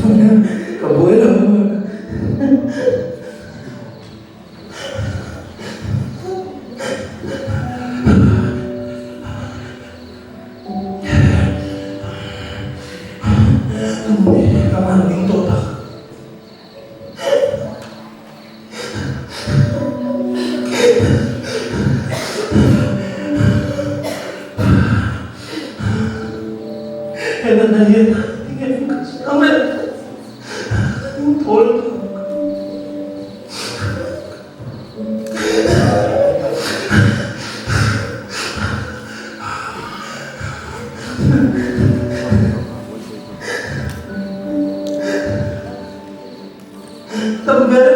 Ka buai lo. Ka van ning tawh tak. He natna hian tinge min kalsan ang le? Min thawl tak. Tam ber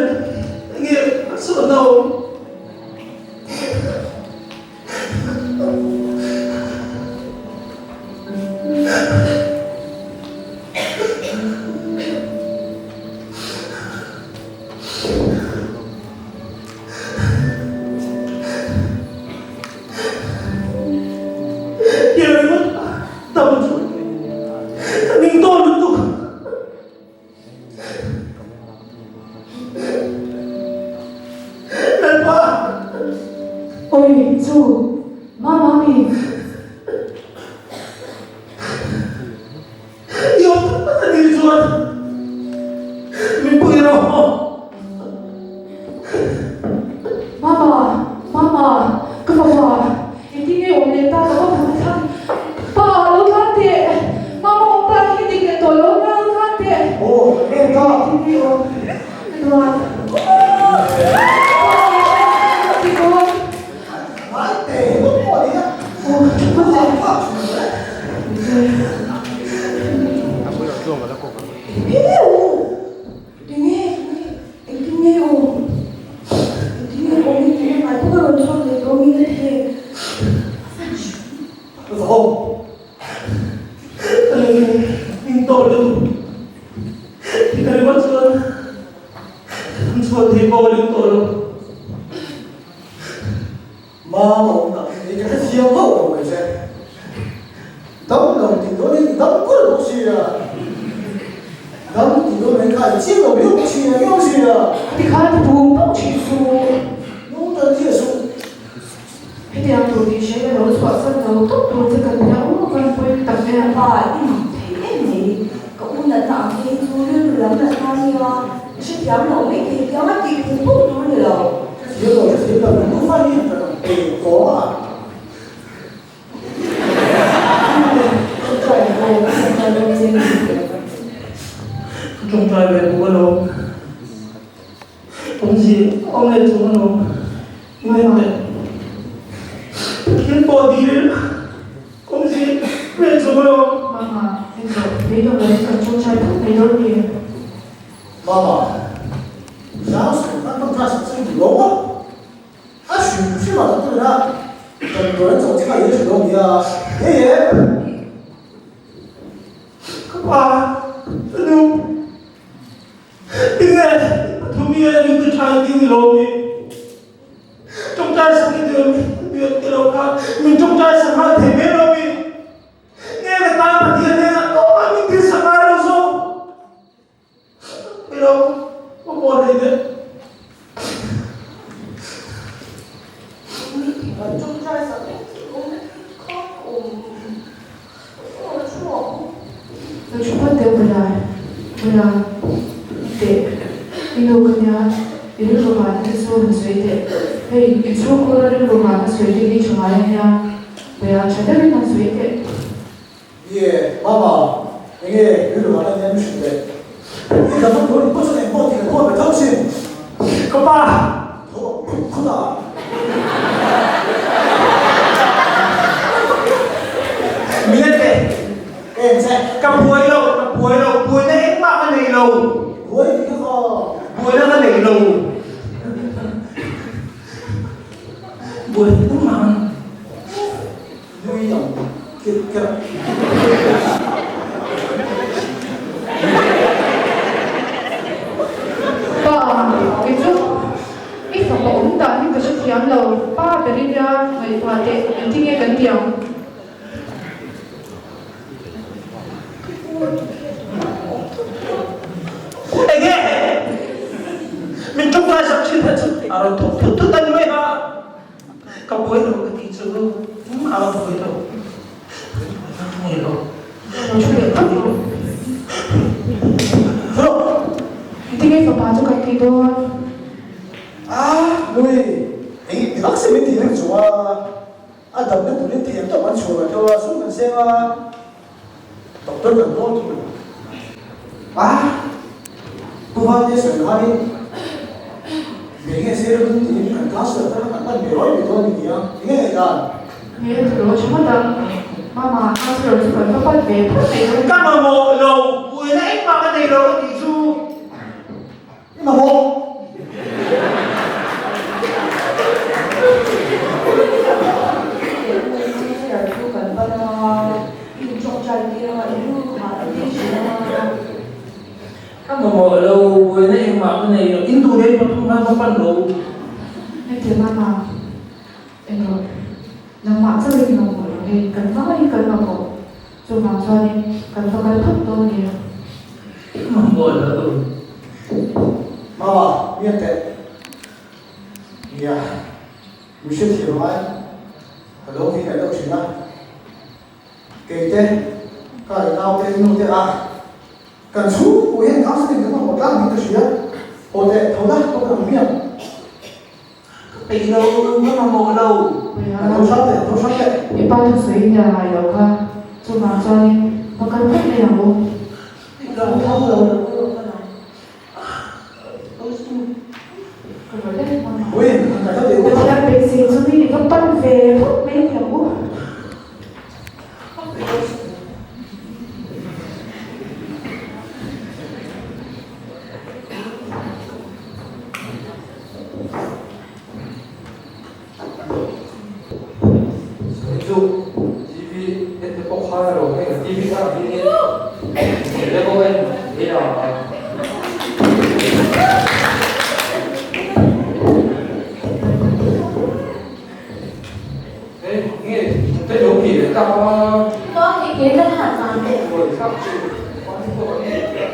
enge hmasawnna awm? Tiang ringawt dam chu ka ning tawh lutuk. Lalpa! Oi, chu, Mamami! I awm tak tak a nih chuan min pui rawh. Mama, Mama, ka fapa, engtin nge awm leh ta ka va phun thlang. Pa, lo tlan teh, Mama awm ta hi dik leh tawh lo nia, lo tlan teh. Aw, em ta. Engtin nge awm ka duan. Pa, ti dawn. Ngai teh, bawk pawh a ni a. Aw, pa. Tinge, tinge, engtin nge awm? Engtin nge awm i tih ngai pawh ka rawn chhuak leh tawh mi ka ti. Zahawm, ka lung in tawh lutuk. Ti ka ringawt chuan an chhuah thei pawh ka ring tawh lo. Mama awm tak hi ka hrethiam hauh lo mai che. Dam lo tih dawn in i dam kur bawk si a. Dam tih dawn mai kha i chiang lo viau bawk si a, viau si a. Ti khan ti bung bung thin su. Nung tan chiah su. Hetiang tur tih hre ka lo chhuah san lo tawp tur che kan nia u kan pawi tak em. Pa i mak thei em mai. Ka u natna ang phei chu rilru lam natna a nia. I hrethiam lo mai thei tiang a tih pung pung tur ni lo. Hrethiam lo, hrethiam lo, min nufa hi ka rawn pe tawng a. Ka tawngtai ve bawk alawm. Awmzi awm leh chung alawm. Ngaihnawm. Thil pawh dil awmzi leh chung alawm. Mama, englo, beidawng lovin kan tawngtai phawt mai dawn ni. Mama, Johnson an rawn class chu i duh lo a, a hrim hrim a doctor ina damdawi an chawh che kha i la hre lo nia, ye ye. Ka pa, ka nu, tinge pathum hi a ring te tha i ding lo ni? Tawngtai sak i duh em? Biak te lo khan min tawngtai sak nghal thei mai lo mi? Nge ka tan Pathian hnenah tumah min thil sak ngai lo zawk? Hello, ka pawh thei deuh. Ka thu phawt deuh bula, bula teh i nu ka nia i rilru hahna te chu han sawi teh. Hei i chhungkhura rilru hahna sawi te hi tha ngai a nia, bula tha deuhin han sawi teh. Ie, Mama, enge rilru hahna nia min hrilh leh? I dam ang tur ni pawh chuan engpawh tih kan huat ve tho thin. Ka pa! Tho ang phut phut a. Min en teh. Ka en che. Ka buai lo, ka buai lo, buaina engmah ka nei lo. Buai tih kha kha. Buaina ka nei lo. Buaina engmah ka nei lo. Nui ang kirh kerh. Pa, kei chu i fapa awm dan hi ka hrethiam lo. Pa ber i nia ngaihtuah teh, engtin nge kan tih ang? rawn thawk thut thut a ni mai a. Ka buai lo ka tih chu engmah a buai lo. Ka buai lo. Thu leh phawt rawh. Rawh. Engtin nge fapa chu kan tih dawn? A, Nui, eng i ti vak se min tih reng chung a, a damna turin thiam tawp an chhuah lo a, sum kan seng a, doctor kan dawn thung a. Pu Vante sawi khanin ve nge se ram tiin kan councillor te kan pan ve rawi ve dawn a ni nia, enge ngaihdan? Nge thuro tha ngawt ang, Mama councillor chu kan va pan ve phawt mai dawn. Ka mamawh lo, buaina engmah ka nei lo ka tih chu. I mamawh. Councillor chu kan pan a, i inṭawngṭai tir a, i rilru hah te i hrilh a. Ka mamawh lo, buaina engmah ka nei lo, in duh leh pathum khan va pan lo. Heti mama, engrawh, nangmah chauhin mamawh lo hei, kan hmangaihin kan mamawh, chuvang chuanin kan va kal phawt dawn nia. Ka mamawh lo. Mama, mi a teh. Nia, mi hrethiam ngai, ka lo vin leh deuh thin a. Kei te, ka i nau te, nu te a kan chhungpui hian counselling kan mamawh tlang niin ka hria. Haw teh, tho la, ka ang miang. Ka peih lo, ka mamawh lo. A tho hrang teh, a tho hrang teh. I pa thusawi hian ngai lo kha, chuvang chuanin va kal phawt mai ang u. Peih lo, tho lo. Pathian beisei chungin i va pan ve phawt mai ang u. Sawi chu TV en te pawh khan a lo hei a TV thar ang hian in le pawh en thei a. Hei nge te lo ti leh tak a. Maw hei ke kan han zan teh. Buai thlak chu pan pawh an nei teh.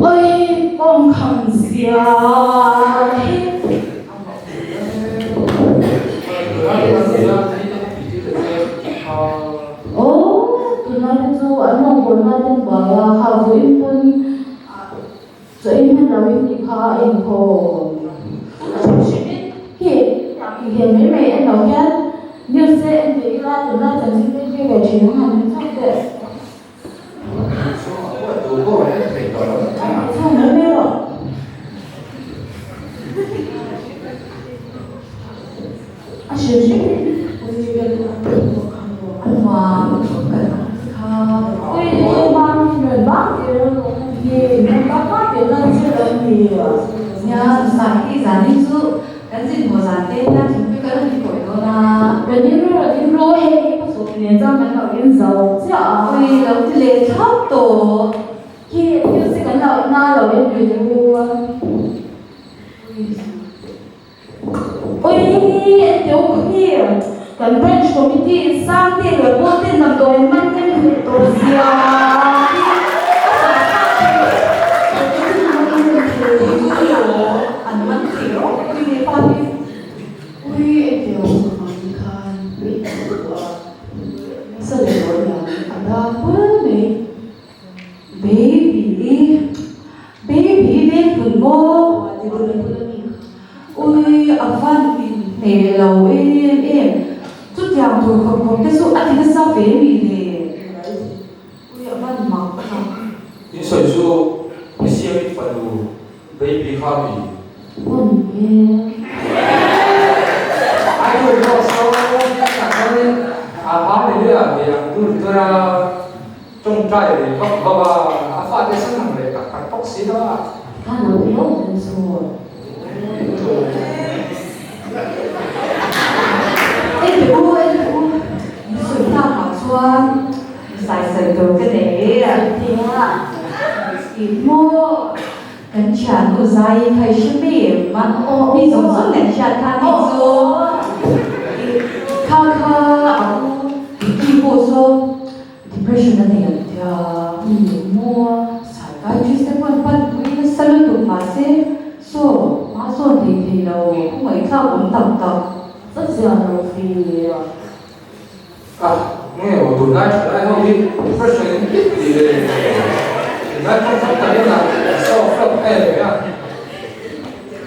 Oi kawng kham zia hi. Aw tunlai te chu an rawngbawlna ten buai a kha vawiin pawn chaw ei hman lo in tih kha a inkhawm a hrim hrim in hi inkhel mai mai en lo hian news te en ve ila tunlai chanchin te hre ve thin ang han ni chauh teh. Chiah a ui lo ti leh thlap tawh khi music an lo na lo en lui deuh a ui en teuh khi kan branch committee sang te leh pawl ten damdawi man em leh tawh zia khi a zah thlak thei an man thei rawk ui leh pa hi ui en teuh mahni khan ui en teuh a. Nasa leh tawh hian a da pul mai. Baby, baby veng hlun maw? Ui, a van inhmeh lo em em. Chutiang tur khawp khawp te chu a ti nasa ve mi le. Ui, a van mak tak. In sawi chu i siamin fanu baby kha mi. Hun hi. I don't know so tunah chuanin a hallelujah ve ang dur dur a tawngtai leh vak vak a, a fate san ang leh tak tak bawk si lo a. Kha lo viau dan chu. En teh u, en teh u, min sawi takah chuan zai sawi tur ka nei a tia ih maw. Kan thiannu zai kha i hre mai em a? Mi zawng zawng kan hriat kha ni chu kha kha a u Vicky pawh saw depression a nei ang tia maw psychiatrist te pawh an pan pui nasa lutuk mahse saw hma hmasawn thei thei lo, khawngaihthlak awm tak tak. Va ziah lo ve a. A, nge aw tunlai thalai ho hi depression in tih tih leh tunlai kawng tam tak in a solve hlauh em mai a.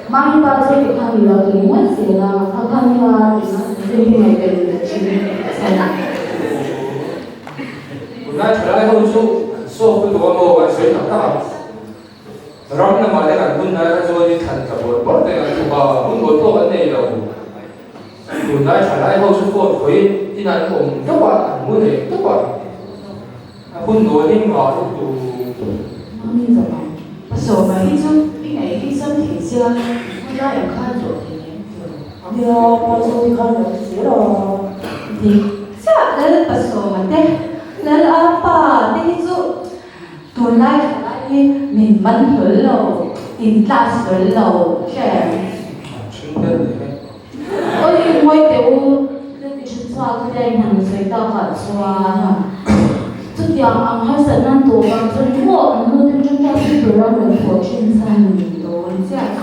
Mahni pa chu ti khan i lo ti ringawt zel a, kha khan kha ti hi ngaihbel thin chhan. Tunlai thalai ho chu an solve lutuk a maw an sawi tak tak ang. Ram lamah te kan hun lai kha chuan i thlan tla bawrh bawrh te kan tum a, hun awl pawh kan nei lo. Tunlai thalai ho chu phone khawiin in an awm tawp a, an mu leh tawp a, a hun nawl hi ngah lutuk. Mami zawng ang, pasawma hi chu i ngaih hi sam thei sia, hun lai ang khan zawh thei em chu. Nia, pa chu ti khan lo ti zel a. Dik chiah Lal pasawma te, Lal Arpa te hi chu Tunlai thalai hi min man hlawl lo, in class hlawl lo, hre em? An ṭhing tel ni e. Awi ngawi teh u, thil ti ṭha chhuak te hian han sawi tak ah chuan chutiang ang harsat nan tawh vang chuan maw an nu ten ṭangṭai pui tur a rawn thawh ṭhin chhan dawn chiah chu.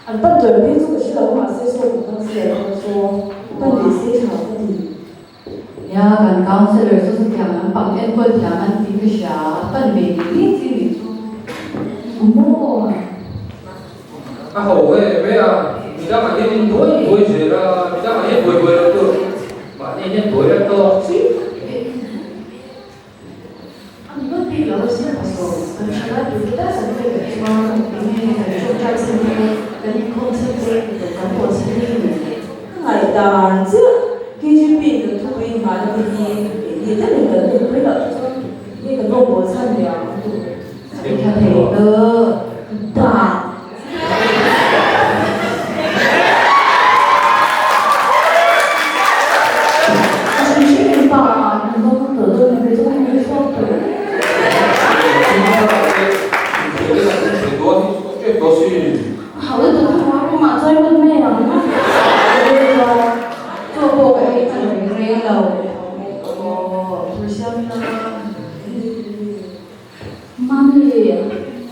An pan ber phei chu ka hre lo mahse saw kan councillor kha saw pan ve se ṭha ka ti. Nia, kan councellor chu chutiang lampang enkawl thiam an tih ka hria, pan ve ngei ngei chi nih chu. Maw? A ho ve ve a, midang ah hian in buai buai zel a, midang ah hian buai buai lo tur, mahni hian buai la tawk chiah. A ni ngawt bik lo a sin pastor, kan tha lai tur te tal kan pek a chuan enge kan tawngtai chhan te, kan inkhawm chhan te, kan pawl chhan te hi ni. Ka ngaihdan chiah KGP in kan thupui inghahna te hi keini telin kan nunpui loh te chuan enge kan rawngbawl chhan ve ang tu. Sawi tha thei deuh dan. A hrim hrim in pa ah an lo kal tawh dawn a kei chu ka han ri chhuak tawh e. A hau lutuk a hma room ah chuan lut mai ang a. Chaw pawh ka ei hman reng reng lo. Aw, thur siam ila. Mami,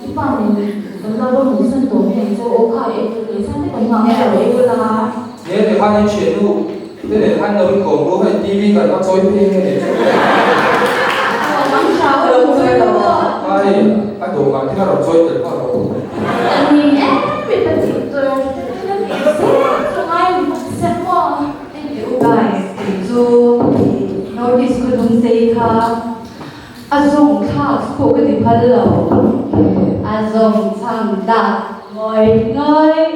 i pa nen kan la va hmuh san tawh mai ang che aw kha e leh san te kan nghah nge lo ei ula. Nge ti khan in thian nu te nen khan lo inkawm ru hei TV kan va chawi phei nge leh chu. Aw ang tha aw lo chawi lo aw. Ai a dawhkan te kha rawn chawi tel phah rawh. Ani em mi pahnih tur te kha la nei zel chu ngai ni bawk se maw. Thank you guys tih chu notice ka dum sei kha. A zawng thlak pawh ka ti phal lo. A zawng chhang dak ngawih ngawih.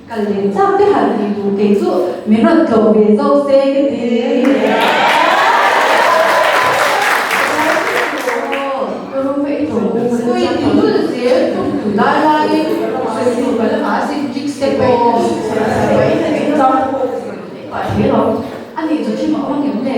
Kal leh chak te han ti duh kei chu min rawn tlawh ve zawk se ka ti. Ui ti lul zel tum tu lai laiin sawi tur ka la ngah asin jig step aw. A nih chu thim a awm angem le?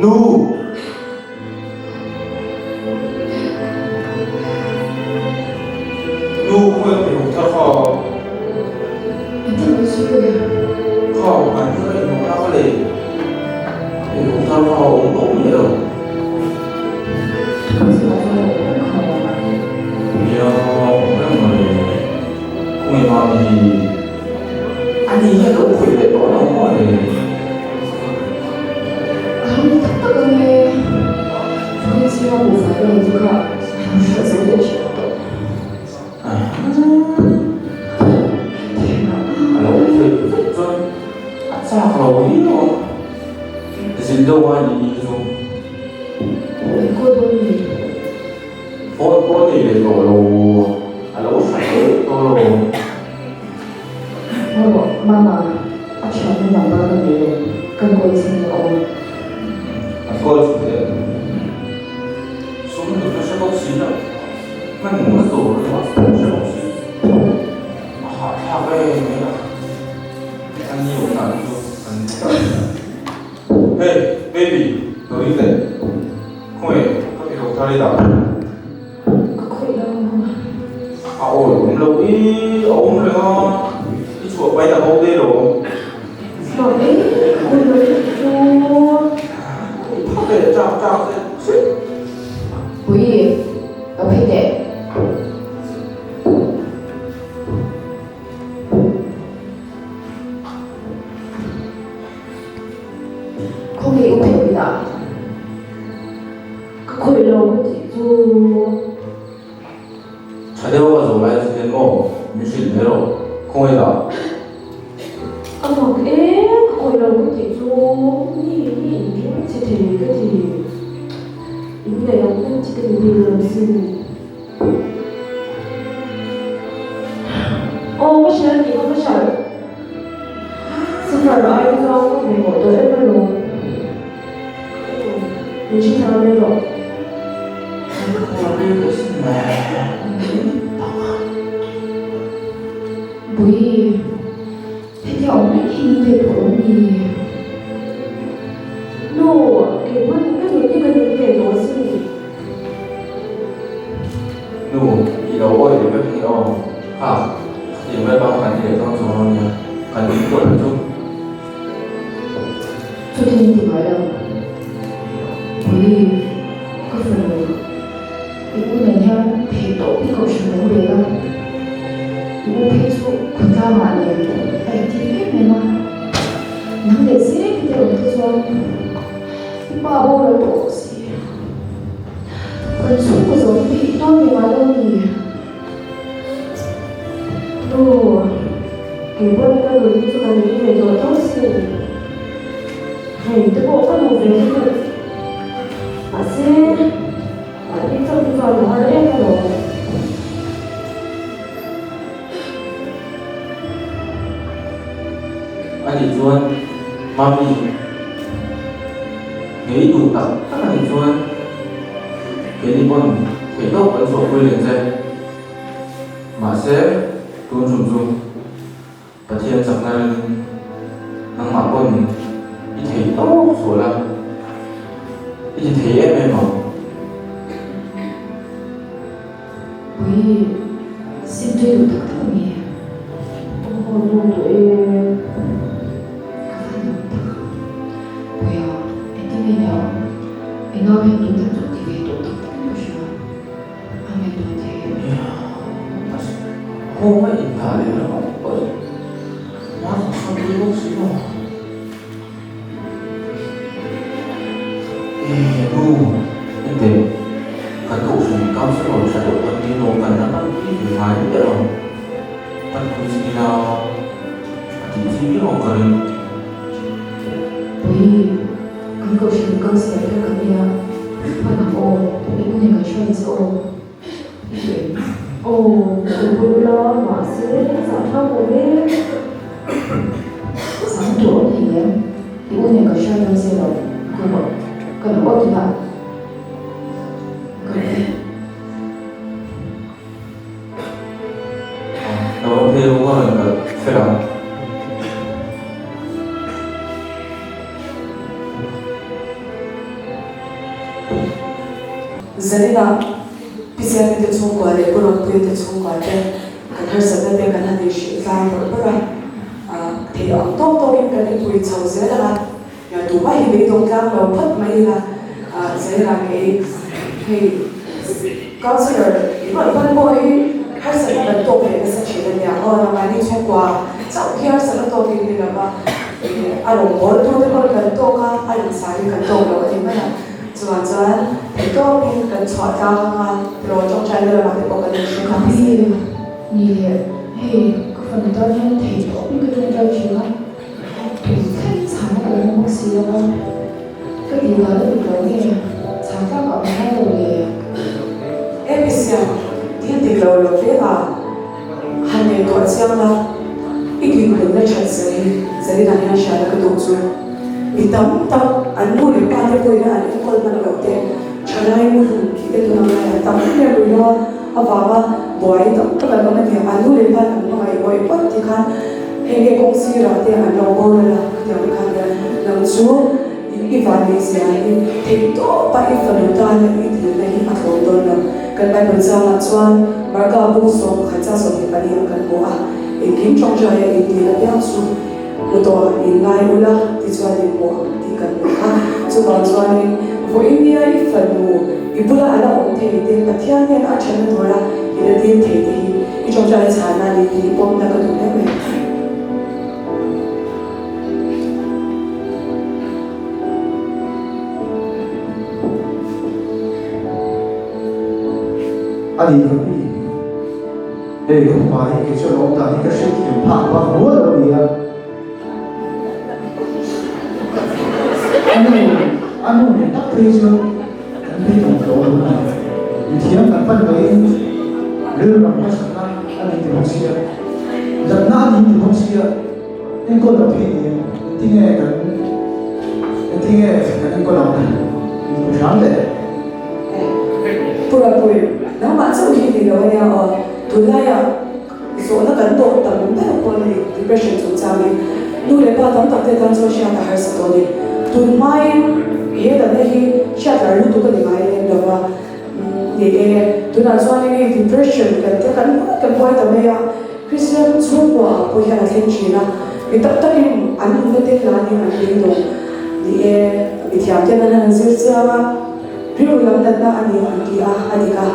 Nu! Nu khawi ka hmu thar kha. Engtin nge sawi? Kha an hmel a inawm na ka lei. Mami hi. Ani hi a lo khawih leh tawh lo maw le? A lo ni tak tak ang e. Vawiin zinga buhfai ka lei chu kha a lo hriat zo leh hrep tawh. A lo khawih vek chuan a chak lo viau ang. Zin deuh a ni hi chu. Engkaw dawn ni? Phone pawh a nei leh tawh lo, a lo hre leh tawh lo. Maw Mama, a thiannu number ka nei lo, kan call chhin nge aw? An call chhin teh. Sum lut na hre bawk si lo, hman na tur ringawt hre bawk si. A hahthlak em mai a, a ni awm dan chu an Hey baby, lo ring teh. Khawnge ka ti lo thar i dah. Ka khawih lo. A awi awm lo i, a awm reng a, i chhuah pahin a bo daih lo. Mak e, ka khawih lo tlat chu. Phak e, chak chak e, chhit. Pui, lo phei teh. Khawnge u phei i dah? Ka khawih lo ka tih chu. Tha deuh a zawh lai chu hian maw min hrilh mai rawh, khawnge i dah? A mak e, ka khawih lo ka tih chu mi hi in ring che thei ka ti. In ngaih ang em chi ka ni bik lo sin. Aw ka hria tih kha ka hriat. Suffer ai te chuan ka hmu mawh tawh em alawm. Min hre thar mai rawh. Bui, hetia awm reng hi ni ve tawh lo mi? Nu, kei pawn ka nun hi ka ning ve tawh asin. Nu, i lo awih leh vek ni aw. Kha, khatiang vel bang kan ti leh dawn chuang lo nia, kan in kual ang chu. Chutin ti ngai lo. Pui, ka fanu, i u nen hian theih tawp hi kohhran lo ve la. I u phei chu khawtlangah nen a intir em em a. Nang leh zel hi te awm te chuan i pa boral tawh bawk si. Kan chhungkaw zawh hi theih dawn ve ngai lo ni. Nu, kei pawn ka nun hi chu ka ning ve tawh tho sin. Hei te pawh ka duh ve lutuk. Mahse, mahni chauh hi chuan a har em alawm. Ani chuan, Mami, ngei duh tak tak a nih chuan keini pawn theih tawk kan chhuahpui leh che. Mahse, tun tum chu Pathian chakna ringin nangmah pawn i theih tawk sual a, i ti thei em em ang. Pui, sim tui duh tak tak a mi? Aw, duh duh e. Ka van lawm tak. Puia, engtin nge nia? I nau hian tun tak chu a ti ve tawh tak tak in ka hria. A ngaihtuah thei em? Nia, home a indah leh ringawt pawh hma ka sawn pui bawk si lo. Eh nu, enteh, kan kohhran councillor tha deuh kan ni lo, kan la kal pui ve ngai miah lo, kan pui chin ila a tih chi viau ang ka ring. Pui, kan kohhran councillor te kan nia, hman ang aw, i u nen kan hruai che aw, i ti em? Aw, ka bul la, mahse a zahthlak awm e. Zang tur awm thei em? I u nen kan hruai dawn che lo, ka rawh, ka lo aw tunah ka rawh e. Lo awm phei ru ka rawn kalh fel ang. Zarina, Pi Siami te chhungkua leh Pu Rawngpuia te chhungkua te kan harsatna te kan han inhrilh tlang bawrh bawrh a, theih ang tawk tawkin kan inpui chho zel ang a, tumah hi beidawng tlang lo phawt mai ila, Zarina kei hei Councillor i rawn hman pawh hi. Harsatna kan tawk leh nasa thin a nia aw, nangmahni chhungkua chauh hi harsatna tawk in ni lova, a rawngbâwl tute pawh kan tawk a, a insarin kan tawk lo a ni mai a. Chuvang chuan theihtawpin kan chhuah tlang anga tiraw tawngtaina lamah te pawh kan inhre Ka nghal pi zel. Ni leh hei ka fanu tan hian theihtawpin ka tawngtai thin a, tun thleng chhana ka awm bawk si lo a, ka tih dan a dik lo nge chhan tlak ah ka ngai lo le. He mi siam thil dik lo lo ve a, han ngaihtuah chiang la, i dinhmunna that zia hi Zarina hian hriatna ka duh chu. Mi tam tak an nu leh pa te pawhin an enkawl hman loh te, thalai muhlum tih te tuna ngai an tam em em rih lo a, avanga buai tam tak an awm a ni. An nu leh pa an hmangaih ngawih ngawih ti khan hei nge kawng sirah te an lo boral a, khatiang te khan nia nang chu i vanneih zia hi theih tawp a i fanu tana i dilna hi a tlawm dawn lo. Kan Bible changah chuan Marka bung 11 cha 24 ah kan hmu a, engkim tawngtaia indil apiang chu Hmu tawh in ngai ula tichuan in hmu ang tih kan hmu kha. Chuvang chuanin vawiin nia i fanu i bula a la awm thei te, Pathian hian a thatna tura i la dil thei te hi i tawngtai chhana ni tih pawmna ka duh hle mai. A ni ka pi. Hei ka fapa hi kei chuan awm dan hi ka hriatthiam phak bak rual a ni a. A nu, a nu nen tak phei chuan kan phei tawng tawh lo a ni. Mithiam kan pan loin rilru harsatna a ni ti bawk sia, natna a ni ti bawk sia, enkawl loh theih ni em? Engtinge kan, engtinge kan enkawl ang? Min pui hram teh. Pu Rapui, nangmah chauh hi ni lo a nia aw. Tunlaia zawhna kan tawh tam ber pawh a ni depression chungchangin. Nu leh pa tam tak te tan chuan hriat a harsa tawh a ni. Tun hmain he danna hi hriat lar lutuk a ni ngai lem lo va. Ni e, tunah chuan hei depression kan te kan kan buai ta mai a. Kristian chhungkua ah pawh hian a thleng thin a, mi tak takin an nunna te hlanin an beidawng. Ni e, mithiam ten an han zir chiang a. Rilru lam natna a ni ang ti a, a dik a.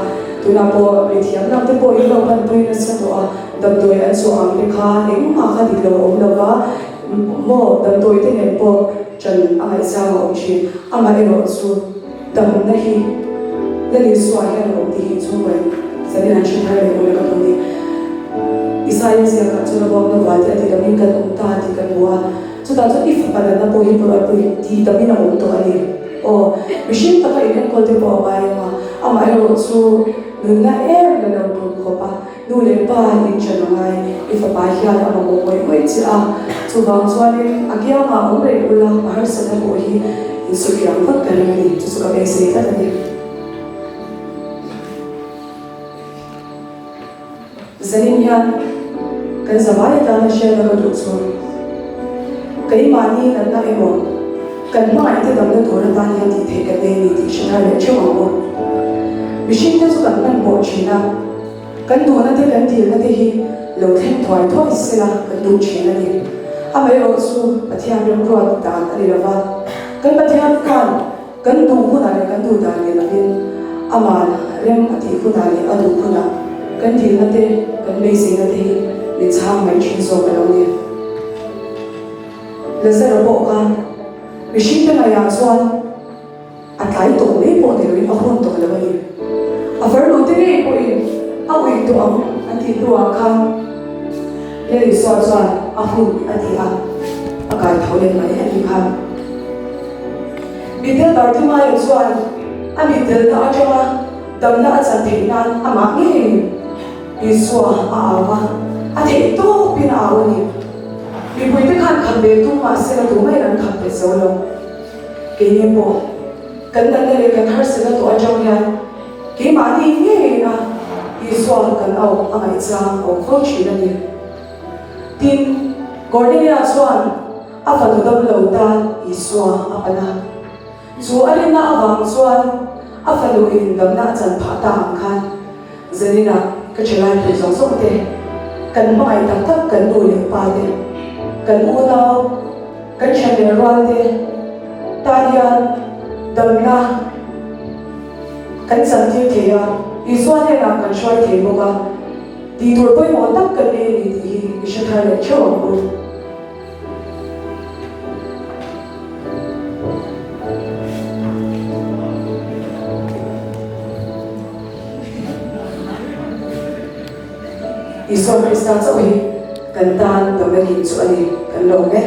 Tunah pawh mithiam lam te pawh in lo panpui nasa tawh a, damdawi an chhuah ang te kha engmah kha dik lo a awm lo va, maw damdawi te nen pawh ṭan a ngaihchang a awm ṭhin. Amaherawh chu damna hi Lal Isua hian a awm tih hi chhungkaw zanin an hre thar leh ula ka duh ni. Isaia ziakah chuan a vuakna vual te a ti damin kan awm ta tih kan hmu a. Chutah chuan i fapa natna pawh hi pawh tih damin a awm tawh a ni. Aw, mihring taka in enkawl te pawh a ngai ang a, amaherawh chu nunna em la lo tur khawp a, nu leh pa in ṭan a ngai, i fapa hian a mamawh ngawih ngawih che a, chuvang chuanin a kiangah awm reng ula a harsatna pawh hi in suthiam vat ka ring a ni, chu chu ka beisei tlat a ni. Zanin hian kan zavai atana hriatna ka duh chu keimahni natna emaw kan hmangaihte damna tur atan hian tih theih kan nei a ni tih hre thar leh theuh ang u. Mihringte chu kan hmanhmawh thin a, kan duhna te kan dilna te hi lo thleng thuai thuai sela kan duh thin a ni. Amaherawh chu Pathian remruat dan a ni lova, kan Pathian khan Kan duh hunah leh kan duh dan ni lovin Aman rem a tih hunah leh a duh hunah kan dilna te, kan beiseina te hi min chhang mai thin zawk a lo ni. Lazara pawh kha mihringte ngaihah chuan a tlai tawh mai pawh ni loin a hun tawh lo a ni. A farnu te ngei pawhin a uih tawh ang an tih hnuah khan Lal Isua chuan a hun a ti a, a kai tho leh mai a nih kha. Mitdel Bartimaia chuan a mitdelna atanga damna a chan theih nan amah ngeiin Isua a au a, a theih tawpin a au a ni. Mipuite khan khap ve tum mahse la tumah in an khap ve zo lo. Keini pawh kan natna leh kan harsatna tawh atang hian keimahni ngeiin a Isua kan au a ngaihchang a awm fo thin a ni. Tin, Cornelia chuan A fanu dam lo tan Isua a pan a. Chu a rinna avang chuan a fanu in damna a chan phah ta ang khan zaninah ka thalai pui zawng zawng te, kan hmangaih tak tak kan nu leh pa te, kan unau, kan thian leh rual te tan hian damna kan chan tir thei a, Isua hnenah kan hruai thei bawk a. Tih tur pawimawh tak kan nei a ni tih hi i hre thar leh theuh ang u. Isua Krista chauh hi kan tan damna kin chu a ni, kan lawm e.